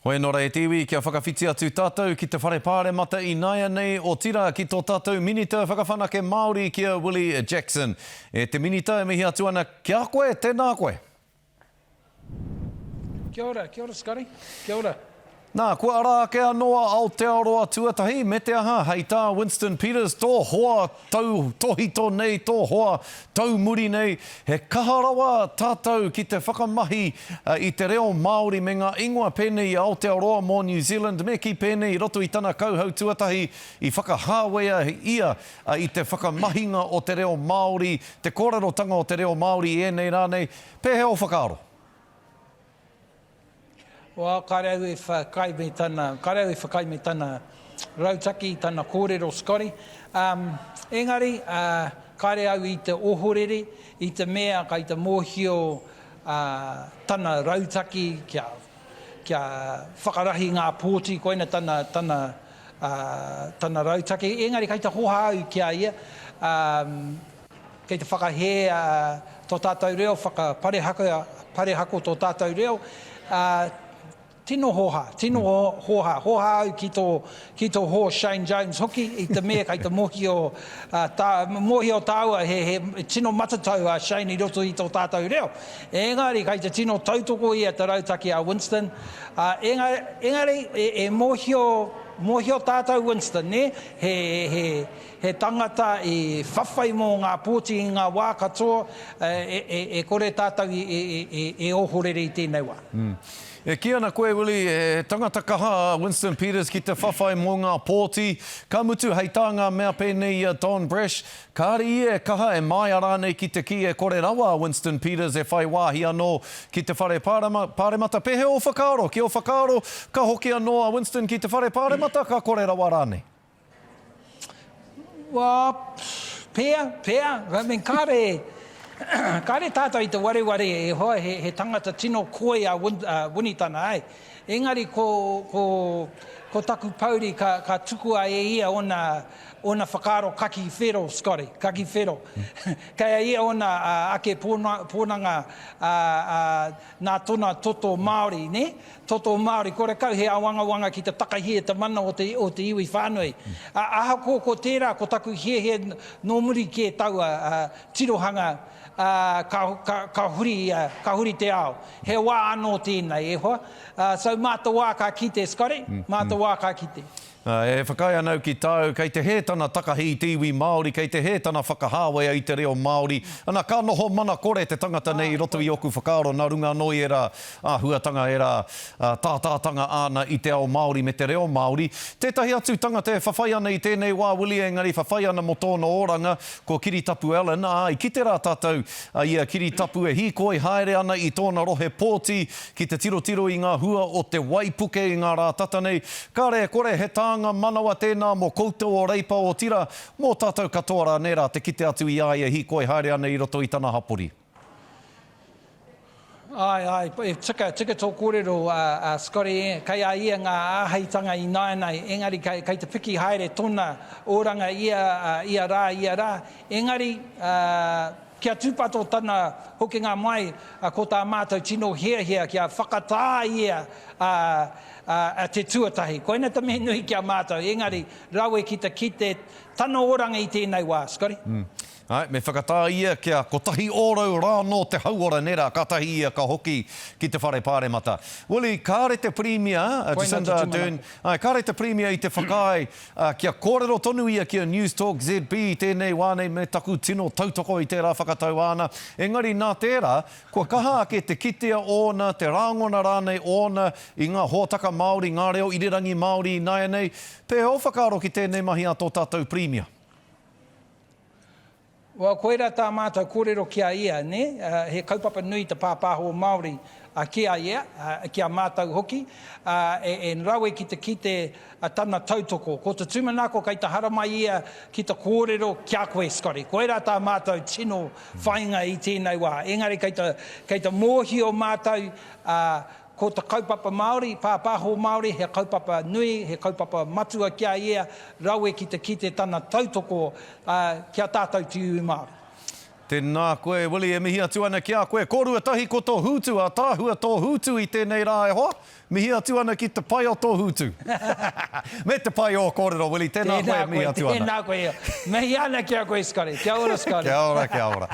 Hoi anō rā e te iwi, kia whakawhiti atu tātou ki te Whare Pāremata ināianei, otirā ki tō tātou Minita Whakawhanake Māori ki a Willie Jackson. E te Minita, e mihi atu ana ki a koe, tēnā koe. Kia ora, kia ora Scotty, kia ora. Nā, kua ara ake anō a Aotearoa tuatahi, me te aha, hei tā Winston Peters, tō hoa tautohito nei, tō hoa taumuri nei, he kaha rawa tātou ki te whakamahi i te reo Māori me ngā ingoa pēnei i Aotearoa mō New Zealand, me kī pēnei i roto i tana kauhau tuatahi i whakahāwea ia i te whakamahinga o te reo Māori, te kōrerotanga o te reo Māori i ēnei rā nei. Pēhea ō whakaaro? Well, kāre au e whakaae me tana, kāre au e whakaae me tana rautaki, tana kōrero, Scotty. Um, engari, uh, kāre au i te ohorere, i te mea kai te mōhio uh, tana rautaki kia, kia whakarahi ngā pōti, koina tana, tana, uh, tana rautaki. Engari, kai te hoha au ki a ia, um, Kei te whakahē tō tātou reo, whakaparehako tō tātou reo, ā, tino hōhā, tino hōhā, hōhā au ki tō, ki tō hoa Shane Jones hoki, i te mea kei te mōhio, tā, mōhio tāua he, he tino matatau a Shane i roto i tō tātou reo. Engari kei te tino tautoko ia te rautaki a Winston, ā, engari, engari e, e mōhio, mōhio tātou Winston, nē, he, he, He tangata i whawhai mō ngā pōti i ngā wā katoa, e kore tātou e ohorere i tēnei wā. E kī ana koe, Willie, he tangata kaha a Winston Peters ki te whawhai mō ngā pōti, ka mutu hei tā ngā mea pēnei i a Don Brash, kāre ia e kaha, e māia rānei ki te kī e kore rawa a Winston Peters e whai wāhi anō ki te Whare Pāremata. Pēhea ō whakaaro? Ki ō whakaaro, ka hoki anō a Winston ki te Whare Pāremata, ka kore rawa rānei? Well, pea, pea. I mean, kāre, kāre tātou i te wareware e hoa, he, he tangata tino koi a Win, a Winitana, ai. Engari ko, ko, ko taku pouri ka, ka tukua e ia ona, ona whakaaro kaki whero, Scotty, kaki whero. Kei a ia ona uh, ake pōna, pōnanga uh, uh, nā tona toto Māori, nē? Toto Māori, korekau he āwangawanga ki te takahi e te mana o te, o te iwi whānui. Ā, ahakoa ko tērā, ko taku hiahia nō muri kē taua ā, tirohanga, ā, ka, ka, ka huri, ā, ka huri te ao. He wā anō tēnei, e hoa. Ā, so mā te wā ka kite, Scotty, mā te wā ka kite. Ā, e whakaae ana au ki tāu, kei te hē tana takahi i te iwi Māori, kei te hē tana whakahāwea i te reo Māori. Ana, ka noho mana kore te tangata nei i roto i ōku whakaaro nā runga anō i ērā āhuatanga, ērā tātātanga āna i te ao Māori me te reo Māori. Tētahi atu tangata e whawhai ana i tēnei wā, Willie, engari whawhai ana mō tōna oranga, ko Kiritapu Allan, ā, i kite rā tātou i a Kiritapu e hīkoi haere ana i tōna rohe pōti ki te tirotiro i ngā hua o te waipuke i ngā rā tata nei. Kāre e kore, he tānga manawa tēnā mō koutou o Reipa, otirā, mō tātou katoa rā, nē rā, te kite atu i a ia e hīkoi haere ana i roto i tana hapori. Āe, āe, e tika, tika tō kōrero, a Scotty, kei a ia ngā āheitanga ināianei, engari kei, kei te piki haere tōna oranga ia, ia rā, ia rā, engari, Kia tūpato tana hokinga mai, ko tā mātou tino hiahia kia whakatā ia a te tuatahi. Koina te mea nui ki a mātou, engari rawe ki te kite tana oranga i tēnei wā, Scotty. Āe, me whakatā ia kia 1% rā anō te hauora, nē rā, kātahi ia ka hoki ki te whare pāremata. Willie, kāre te Pirimia, a Jacinda Ardern, āe, kāre te Pirimia i te whakaae Ā, kia kōrero tonu ia ki a Newstalk ZB i tēnei wā nei me taku tino tautoko i tērā whakatau āna. Engari nā tērā, kua kaha ake te kitea ōna, te rāngona rānei ōna i ngā hōtaka Māori, ngā reo irirangi Māori ināianei. Pēhea ō whakaaro ki tēnei mahi a tō tātou Pirimia? Well, koirā tā mātou kōrero ki a ia, nē, he kaupapa nui te pāpāho Māori ki a ia, ki a mātou hoki, e rawe ki te kite tana tautoko. Ko te tūmanako kei te haramai ia ki te kōrero ki a koe, Scotty. Koirā tā mātou tino whainga i tēnei wā. Engari kei te, kei te mōhio mātou, Ko te kaupapa Māori, pāpāho Māori, he kaupapa nui, he kaupapa matua ki a ia, rawe ki te kite tana tautoko ki a tātou te iwi Māori. Tēnā koe Willie, e mihi atu ana ki a koe. Kōrua tahi ko tō hūtu, ātaahua tō hūtu i tēnei rā e hoa. Mihi atu ana ki te pai o tō hūtu. Me te pai o ō kōrero Willie, tēnā koe e mihi atu ana. Tēnā koe, tēnā koe. Mihi ana ki a koe Scotty. Kia ora Scotty. Kia ora, kia ora.